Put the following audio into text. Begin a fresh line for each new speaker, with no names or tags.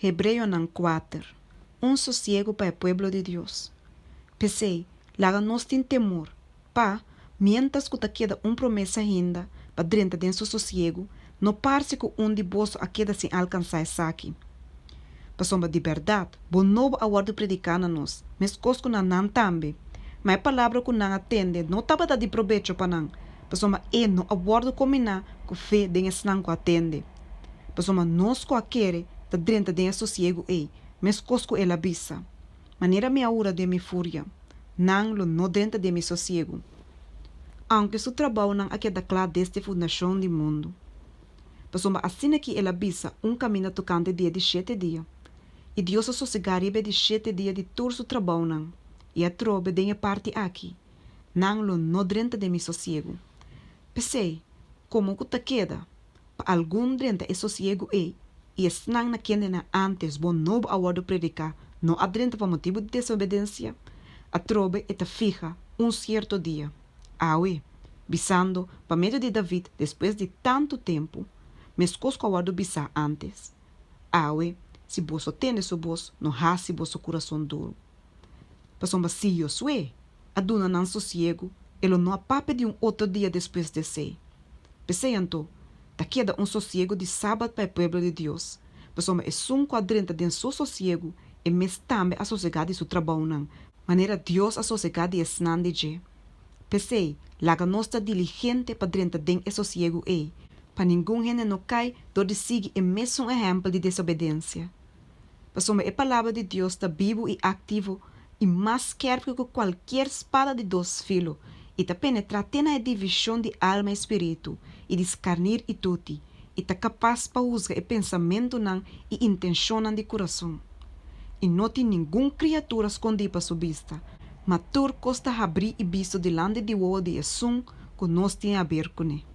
Hebreonan kuater, Un sosiegu pa e pueblo di Dios. P'esei, laga nos tin temor, pa, miéntras ku ta keda un promesa ainda pa drenta den su sosiegu, no parse ku un di boso a keda sin alkansá esaki. Pasobra di bèrdat, bon nobo a wòrdu prediká na nos, meskos ku na nan tambe, ma e palabra ku nan a tende no tabata di probecho pa nan, pasobra e no a wòrdu kombiná ku fe den esnan ku a tende. Pasobra nos ku a kere ta drenta den e sosiegu ei, meskos ku el a bisa, Manera mi a hura den mi furia, Nan lo no drenta den mi sosiegu. Aunke su trabounan a keda kla desde fundashon di mundu. Pasobra asina ki el a bisa un kaminda tokante di e di shete dia, I Dios a sosegá riba e di shete dia di tur su trabounan, i atrobe den e parti aki, Nan lo no drenta den mi sosiegu. P'esei, komo ku ta keda pa algun drenta e sosiegu ei, i esnan na kendenan ántes bon nobo a wòrdu prediká no a drenta pa motibu di desobedensia, atrobe e ta fiha un sierto dia, awe, bisando pa medio di David despues di tantu tempu, meskos ku a wòrdu bisá ántes, Awe, si boso tende su bos, no hasi boso kurason duru. Pasobra si Josué a duna nan sosiegu, e lo no a papia di un otro dia despues di esei. P'esei anto, ta keda un sosiegu di sabat pa e pueblo di Dios, pasobra esun ku a drenta den su sosiegu, e mes tambe a sosegá di su trabounan, manera Dios a sosegá di esnan di dje. P'esei, laga nos ta diligente pa drenta den e sosiegu ei, pa ningun hende no kai dor di sigui e mesun ehèmpel di desobedensia. Pasobra e Palabra di Dios ta bibu i aktivo i mas skèrpi ku kualkier spada di dos filo, i ta penetrá te na e divishon di alma i spiritu, i di skarnir i tuti, i ta kapas pa husga e pensamentunan i intenshonnan di kurason. I no tin ningun kriatura skondí pa su bista, ma tur kos ta habrí i bisto dilanti di wowo di Esun ku nos tin haber kuné.